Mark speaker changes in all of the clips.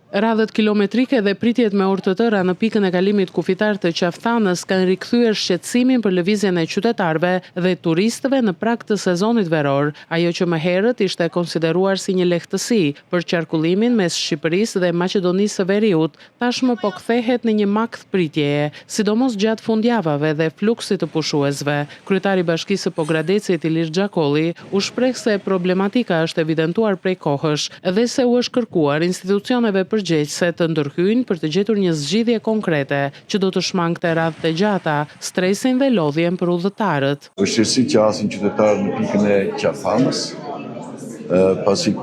Speaker 1: Radhët kilometrike dhe pritjet me orë të tëra në pikën e kalimit kufitar të Qafë Thanës kanë rikthyer shqetësimin për lëvizjen e qytetarëve dhe turistëve në prag të sezonit veror. Ajo që më herët ishte konsideruar si një lehtësi për qarkullimin mes Shqipërisë dhe Maqedonisë së Veriut, tashmë po kthehet në një makth pritjeje, sidomos gjatë fundjavave dhe fluksit të pushuesve. Kryetari i Bashkisë së Pogradecit, Ilir Xhakolli, u shpreh se problematika është evidentuar prej kohësh dhe se u është kërkuar institucioneve përgjegjëse të ndërhyjnë për të gjetur një zgjidhje konkrete që do të shmangte radhët e gjata, stresin dhe lodhjen për udhëtarët.
Speaker 2: Vështirësitë që hasin qytetarët në pikën e Qafë Thanës, pasi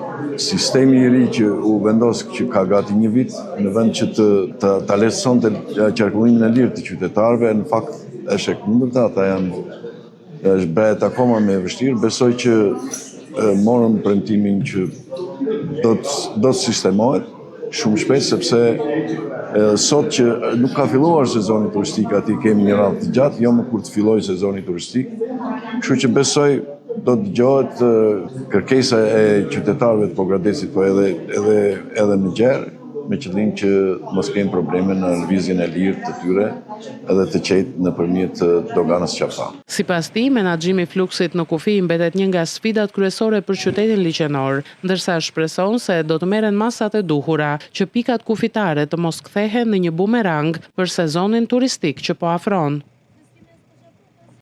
Speaker 2: sistemi i ri që u vendos që ka gati një vit, në vend që të ta lehtësonte qarkullimin e lirë të qytetarëve, në fakt është e kundërta, ata janë është bëhet akoma më e vështirë. Besoj që morëm premtimin që do të do të sistemohet shumë shpejt sepse sot që nuk ka filluar sezoni turistik aty kemi një radhë të gjatë, jo më kur të fillojë sezoni turistik. Kështu që besoj do të dëgjohet kërkesa e qytetarëve të Pogradecit, po edhe edhe edhe më gjerë, me qëllim që mos kenë probleme në lëvizjen e lirë të tyre edhe të qetë nëpërmjet doganës Qafë Thanë.
Speaker 1: Sipas tij, menaxhimi i fluksit në kufi mbetet një nga sfidat kryesore për qytetin liqenor, ndërsa shpreson se do të merren masat e duhura që pikat kufitare të mos kthehen në një bumerang për sezonin turistik që po afron.